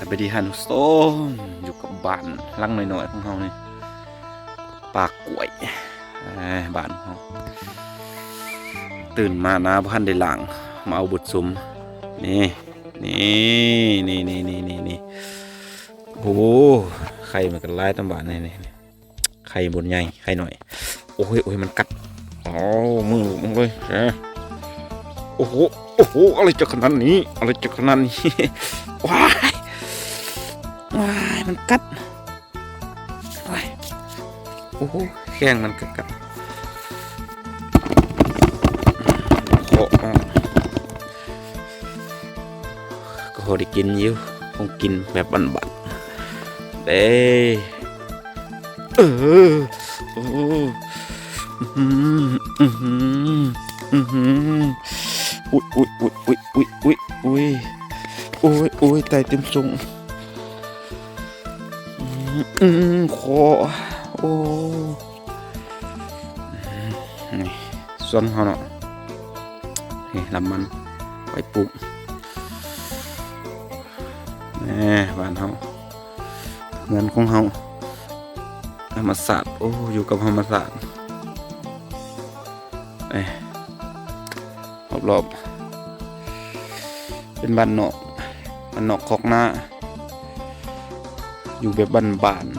ສະບາຍດີທ່ານຜູ້ຊົມ ຢູ່ກັບບ້ານຫຼັງນ້ອຍໆຂອງເຮົານີ້ ປ່າກ້ວຍ ເອີ ບ້ານຂອງເຮົາ. ຕື່ນມາໜ້າບໍ່ທັນໄດ້ລ້າງ ມາເອົາບົດຊຸມ ນີ້ ນີ້ ນີ້ ໂອ້ ໄຂ່ມັນກໍຫຼາຍຕາມບ້ານນີ້ ນີ້ ໄຂ່ບໍ່ໃຫຍ່ ໄຂ່ນ້ອຍ. ໂອ້ຍ ໂອ້ຍ ມັນກັດ ເອົາມືລົງເລີຍ. ໂອ້ໂຫ ໂອ້ໂຫ ອະໄລຈະຂະໜາດນີ້ ອະໄລຈະຂະໜາດນີ້. ວ້າຍ ວ້າຍ ມັນກັດ. ໂອ້ຍ ໂອ້ໂຫ ແຂ້ງມັນກໍກັດ ເຄາະເນາະ. ກໍພໍໄດ້ກິນຢູ່ ຂອງກິນແບບບ້ານໆເດ້. ເອີ ໂອ້ ອື ອື ອື ອຸ້ຍ ອຸ້ຍ ອຸ້ຍ ອຸ້ຍ ອຸ້ຍ ອຸ້ຍ ອຸ້ຍ ໂອ້ຍ ໂອ້ຍ ໄຕເຕັມຊົງ ອື ອື ຂໍ ໂອ້ ນີ້ ສວນເຮົາເນາະ ນີ້ ລຳມັນໄວ້ປູກ ແນ່ ບ້ານເຮົາ ເຮືອນຂອງເຮົາ ທຳມະຊາດ ໂອ້ ຢູ່ກັບທຳມະຊາດ ເອີ ຮອບໆ ເປັນບ້ານນອກ ບ້ານນອກຄອກນາ ຢູ່ແບບບ້ານໆ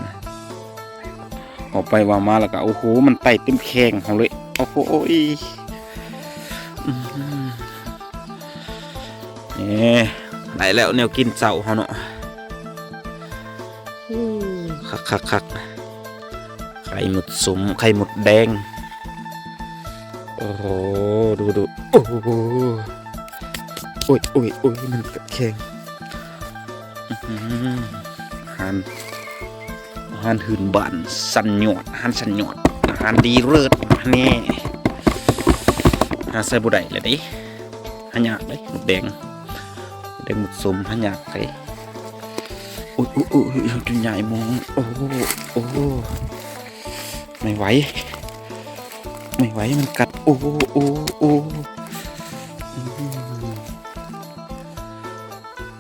ເວົ້າໄປເວົ້າມາແລ້ວກໍ ໂອ້ໂຫ ມັນໄຕ່ເຕັມແຂ້ງເຮົາເລີຍ ໂອ້ໂຫ ອື ເອີ ໄດ້ແລ້ວແນວກິນເຊົ້າເຮົາເນາະ. ຄັກໆໆ ໄຂ່ມົດສຸມ ໄຂ່ມົດແດງ ໂອ້ໂຫ ດູໆ ໂອ້ໂຫ ໂອ້ຍ ໂອ້ຍ ໂອ້ຍ ມັນກັດແຂ້ງ ອື ອາຫານ ອາຫານພື້ນບ້ານຊັ້ນຍອດ ອາຫານຊັ້ນຍອດ ອາຫານດີເລີດ ນີ້ ຫາໃສ່ບໍ່ໄດ້ລະເດ້. ຫາຍາກເດ້ ມົດແດງ ມົດແດງ ມົດສົມ ຫາຍາກເດ້. ໂອ້ຍ ໂອ້ຍ ໂອ້ຍ ໂອ້ຍ ຈົນໃຫຍ່ມອງ ໂອ້ ໂອ້ ໄມ່ໄຫວ ໄມ່ໄຫວ ມັນກັດ ໂອ້ ໂອ້ ໂອ້ ອືມ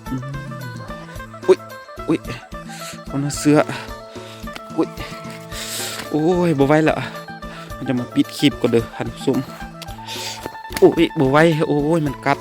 ອືມ ອຸ້ຍ ອຸ້ຍ ເຂົ້າໜ້າເສື້ອ ອຸ້ຍ ໂອ້ຍ ບໍ່ໄຫວລະ ເຮົາຈະມາປິດຄລິບກ່ອນເດີທ່ານຜູ້ຊົມ ໂອ້ຍ ບໍ່ໄຫວ ໂອ້ຍ ມັນກັດ.